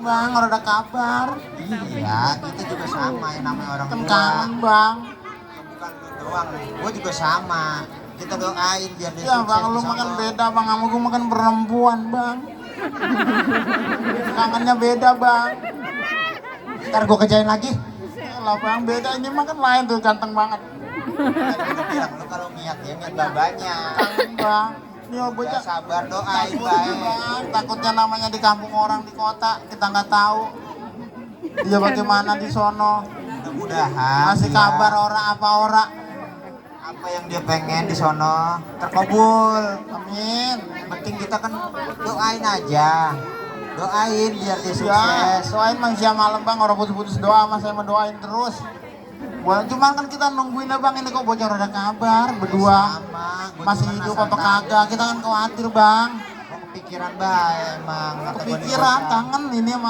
Bang, orang ada kabar. Iya, kita juga sama yang namanya orang Kan tua. kangen bang. Ya, bukan lu doang, gue juga sama. Kita doain biar dia Ya sukses bang, di lu sono. makan beda bang, sama gue makan perempuan bang. Kangennya beda bang. Ntar gue kerjain lagi. Lah bang, beda ini makan lain tuh, ganteng banget. Tadi gue bilang lu kalau niat ya niat babanya. Kangen bang. Ini Udah bocah sabar doain takut baik. bang, takutnya namanya di kampung orang di kota, kita nggak tahu. Dia bagaimana di sono. Mudah-mudahan Masih dia- kabar ora apa ora. apa yang dia pengen di sono terkabul. Amin. Yang penting kita kan doain aja. Doain biar dia Ya, sukses. doain mang siang malam bang, orang putus-putus doa, mas saya mau doain terus. Wah, cuman kan kita nungguin lah bang, ini kok bocor ada kabar berdua. Sama, gua Masih juga hidup penasaran apa kagak, kita kan khawatir bang. Kok kepikiran baik emang. Kata gua nih Kepikiran, bocah. kangen ini